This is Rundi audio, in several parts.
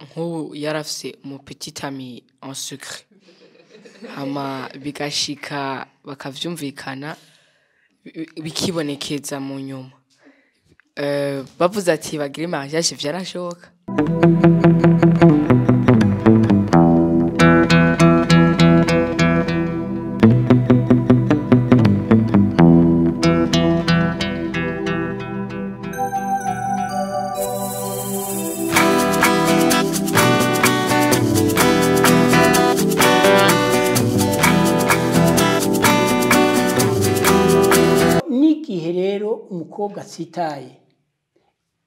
Nk'ubu yarafise umu petit ami en secret, hama bigashika bakavyumvikana, bikibonekeza mu nyuma. Bavuze ati bagire mariage, vyarashoboka. N'igihe rero umukobwa atsitaye,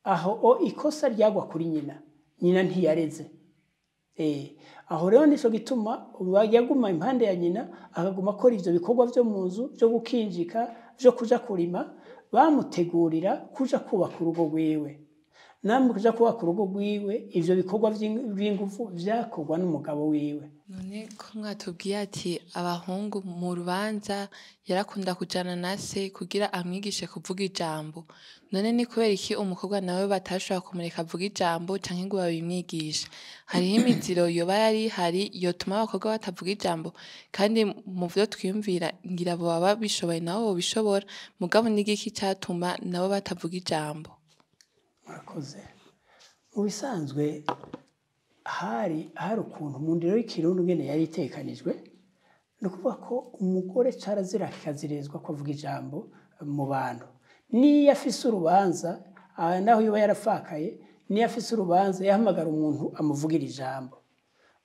aho o ikosa ryagwa kuri nyina, nyina ntiyareze. Aho rero nico gituma yaguma impande ya nyina, akaguma akora ivyo bikorwa vyo mu nzu, vyo gukinjika, vyo kuja kurima. Bamutegurira kuja kubaka urugo rwiwe. Namwe kuja kubaka urugo rwiwe, ivyo bikorwa vy'inguvu vyakorwa n'umugabo wiwe. None ko mwatubwiye ati abahungu mu rubanza yarakunda kujana na se kugira amwigishe kuvuga ijambo, none ni kubera iki umukobwa nawe batashobora kumureka avuga ijambo canke ngo babimwigishe? Hariho imiziro yoba yari ihari yotuma abakobwa batavuga ijambo? Kandi mu vyo twiyumvira, ngira boba babishoboye, nabo bobishobora, mugabo n'igiki catuma nabo batavuga ijambo? Murakoze. Mu bisanzwe hari ukuntu mu ndero y'ikirundi ngene yari itekanijwe, ni ukuvuga ko umugore carazira kikazirizwa ko avuga ijambo mu bantu. Niyo afise urubanza, naho yoba yarafakaye, niyo afise urubanza yahamagara umuntu amuvugira ijambo.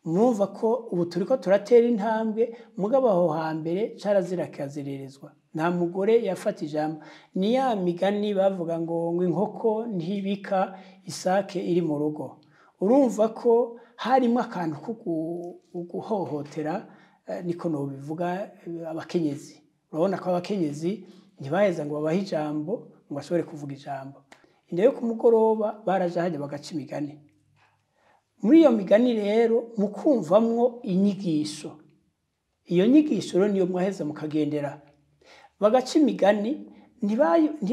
Murumva ko ubu turiko turatera intambwe, mugabo aho hambere carazira kikaziririzwa. Nta mugore yafata ijambo. Ni ya migani bavuga ngo inkoko ntibika isake iri mu rugo. Urumva ko harimo akantu ko guhohotera, niko nobivuga, abakenyezi. Urabona ko abakenyezi ntibaheza ngo babahe ijambo ngo bashobore kuvuga ijambo. Indero yo ku mugoroba baraja hajya bagaca imigani. Muri iyo migani rero mukumvamwo inyigisho. Iyo nyigisho rero niyo mwaheza mukagendera. Bagaca imigani,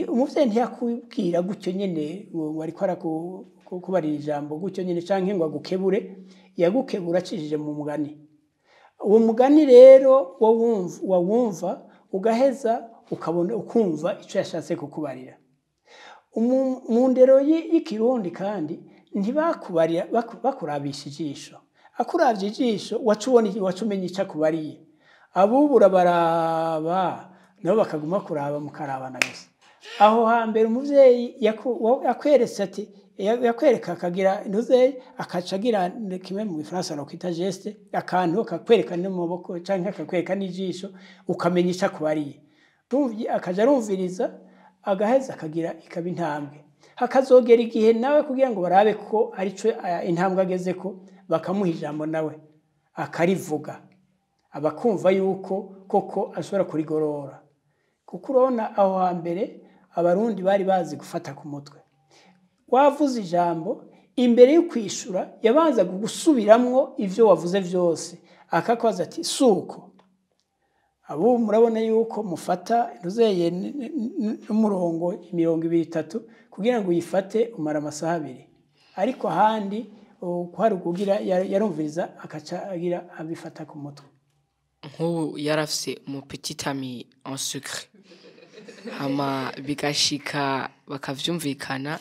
umuvyeyi ntiyakubwira gutyo nyene ngo ariko arakubarira ijambo gutyo nyene canke ngo agukebure, yagukebura acishije mu mugani. Uwo mugani rero wawumva ugaheza ukabona ukumva ico yashatse kukubarira. Mu ndero y'ikirundi kandi ntibakubarira bakurabisha ijisho. Akuravye ijisho waca umenya ico akubariye. Abubura baraba nabo bakaguma kuraba, mukarabana gusa. Aho hambere umuvyeyi yakweretse ati yakwereka akagira ntuzeyi, akaca agira kimwe mu Gifaransa nokwita geste, akantu akakwereka no mu maboko canke akakwereka n'ijisho, ukamenya ico akubariye. Akaja arumviriza, agaheza akagira ikaba intambwe. Hakazogera igihe nawe kugira ngo barabe ko arico intambwe agezeko, bakamuha ijambo nawe akarivuga, abakumva yuko koko ashobora kurigorora. Kuko urabona aho hambere abarundi bari bazi gufata ku mutwe. Wavuze ijambo, imbere yo kwishura yabanza gusubiramwo ivyo wavuze vyose, akakwaza ati suko. Abo murabona yuko mufata ntuzeye n'umurongo imirongo ibiri itatu kugira ngo uyifate umara amasaha abiri. Ariko ahandi kwari kugira yarumviriza akaca agira abifata ku mutwe. Nk'ubu yarafise umu petit ami en secret, hama bigashika bakavyumvikana,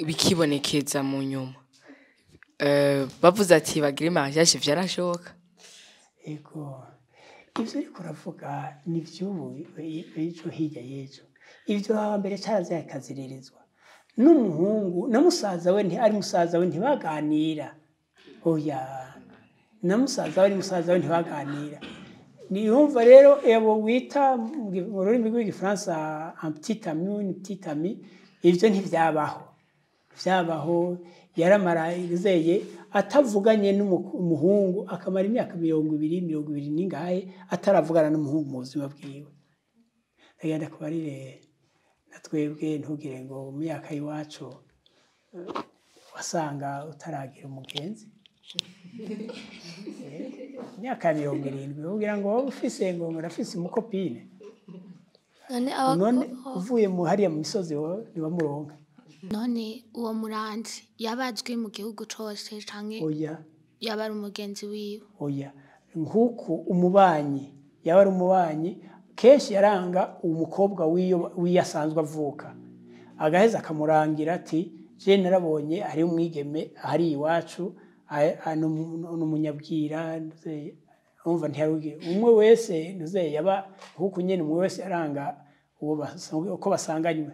bikibonekeza mu nyuma. Bavuze ati bagire mariage, vyarashoboka. Ego, ivyo uriko uravuga ni ivy'ubu ejo hirya y'ejo. Ivyo hambere carazira kikaziririzwa. N'umuhungu na musaza we ari musaza we ntibaganira. Oya, na musaza we ari musaza we ntibaganira. Niyumva rero abo wita mu rurimi rw'igifaransa un petit ami ou une petite amie, ivyo ntivyabaho. Vyabaho yaramara izeye atavuganye n'umuhungu, akamara imyaka 20, 20 n'ingahe ataravugana n'umuhungu mu buzima bwiwe. Ndagenda kubarire na twebwe, ntugire ngo mu myaka y'iwacu wasanga utaragira umugenzi. Imyaka ya 70 kugira ngo wowe ufise ngo murafise umukopine. None None uvuye mu hariya mu misozi wowe ntibamuronka. None uwo muranzi yabazwi mu gihugu cose canke Oya. yaba ari umugenzi wiwe? Oya, nk'uku umubanyi yaba ari umubanyi, kenshi yaranga umukobwa w'iyo asanzwe avuka, agaheza akamurangira ati: "Je narabonye hari umwigeme hari iwacu, ni umunyabwira." Umva, ntiyarugiye umwe wese, ntuze yaba nk'uku nyene, umwe wese yaranga uwo uko basanganywe.